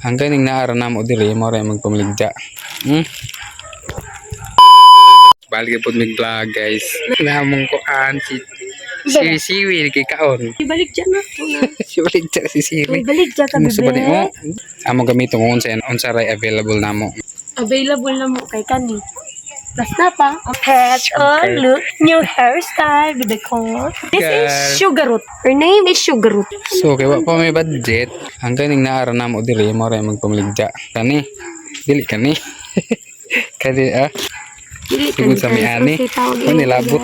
Ang kaning naara namo diri mo ra magpamaligya. Balik pod mig vlog, guys. Namong kuan si si Siwi kay kaon. Ibalik dyan na. Si baligya si Siwi. Ibalik dyan ka, Gusto ba bebe. ni mo? Amo gamiton kung unsa ray available namo. Available na mo kay kani. Basta pa. Patch on, look, new hairstyle, bebe ko. This is Sugarot. Her name is Sugarot. So kay wa pa may budget, ang kaning naara namo diri mo ra magpamaligya. Kani dili kani. Kani ah. Dili Sugod sa miani. Ano Ano, nilabot?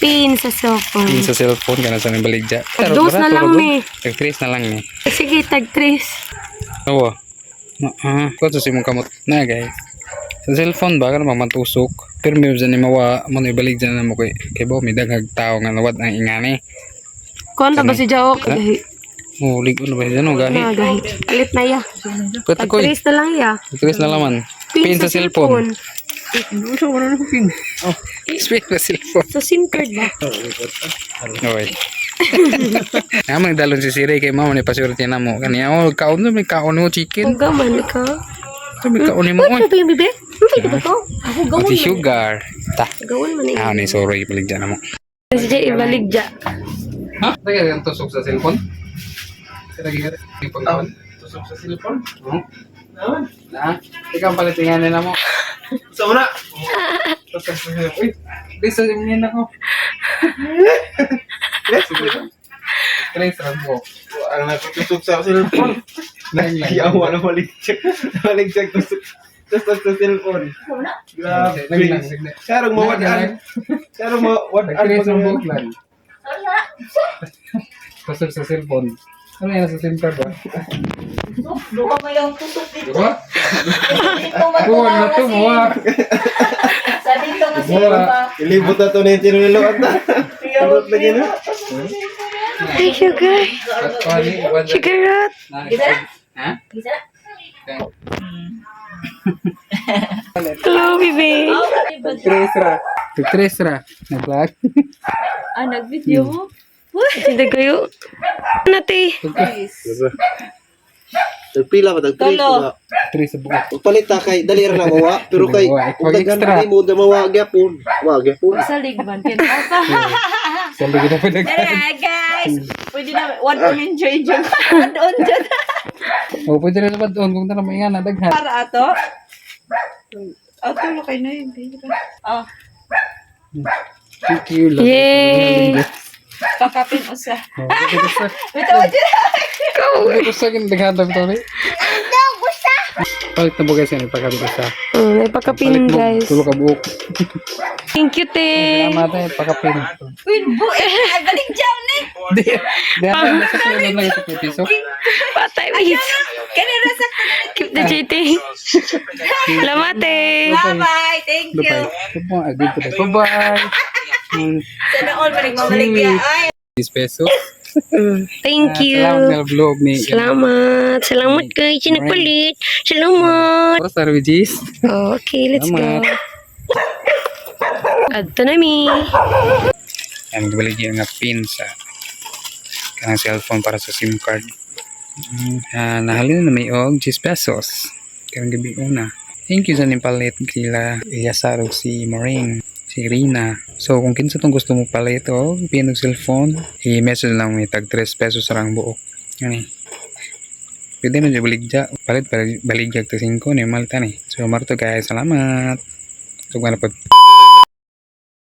Pin sa cellphone. Pin sa cellphone kana sa may baligya. Tag dos na lang ni. Tag tres na lang ni. Sige, tag tres. Oo. Ah, ko sa imong kamot na, guys. Sa cellphone ba kana matusok. Pero may dyan ni mawa mo na ibaligya na mo kay ba may daghag tao nga nawad ang ingani. Kuan ba si Jao? Ha? Gahi. Oh, ligo na ba siya no gahi. Na, gahi. Alit na ya. Pwede Tag ko. tres na lang ya. Tag tres na laman. Pin sa cellphone. Oh, pin sa cellphone. Sa SIM card ba? Oy. Naman dalon si Siri kay mama ni paswerte na mo. Kaniya oh kaon may kaon mo chicken. Huwag man ka. May kaon mo. Uy, sabi yung bebe. Ano ba ko? Ako gawon Pati man. sugar. Ta. Gawon man eh. Ah, ni sorry ibaligya na mo. Si Jay, ibalik dya. Ha? Teka, yung tusok sa cellphone? Teka, yung pangkaon? Tusok sa cellphone? Oo. Naman. Na? Ikaw ang palitingan nila mo. Sa una! Tusok sa cellphone. Uy, please, sa inyo ako. Please, mo. Ang natutusok sa cellphone. Yawa na maligtsak. Maligtsak tusok. Tusok sa cellphone. Grabe. Sarong mawadaan. Sarong mawadaan. Nag-trace ang buhok lang. Tusok sa cellphone. Ano yan sa SIM card ba? Duha may ang tusok dito. Diba? Dito man Oo, na to, si. mawa. Sa dito nga si Wala. ba. Ilibot na to na yung tinulilo at na. Turot lagi na. Ay, sugar. Sugarot. Ha? Gisa na. Hello, bebe. Nag-trace ra. Nag-trace ra. Nag-vlog. Ah, nag-video mo? Hindi kayo. Nate. Tagpila ba tagpila Tolo. ba? Trace sa buhok. Pagpalit ta kay dali ra na mawa pero kay Mawa. kung daghan Extra. ni mo da mawa gyapon. Wa gyapon. Sa ligban kin pa. Sa likod na pinag. Tara, guys. Pwede na one on enjoy enjoy. One on dyan. Oh, pwede na naman doon kung tanong mo nga daghan. Para ato. Ato lo kay na yun. Oh, Thank you. Love. Yay! pakapin usa. Oh, pwede sa. Bitaw dyan. Pwede sa kin daghan tayo to. Palit na po guys yan, ipakabit sa. May pakapin, Palit mo, guys. tulo ka buok. Thank you, te. Salamat eh, pakapin. Uy, bu eh. Ay, balik dyan ni. Di, di, ano, sa kaya lang sa piso. Patay, wait. Kani ra sa Keep the JT. Salamat, te. Bye-bye. Thank you. Bye. Bye. Bye. Bye. Sana all balik mabalik ya. Ay, 10 pesos. Thank you. Salamat na vlog ni. Salamat. Salamat, guys. Nagpalit. Salamat. Oras na Regis. Okay, let's go. Salamat. Adto na mi. Yan, balik yung nga pin sa kanang cellphone para sa SIM card. Nahalin na may og 10 pesos. Karong gabi una. Thank you sa nipalit kila Eliasar ug si Maureen, si Rina. So kung kinsa tong gusto mo palit og pin og cellphone, i-message lang may tag 3 pesos ra ang buok. Ani. Pwede na dyan baligya. Palit, baligya tag 5 ni malta ni. So marto guys, salamat. Tugma na pod.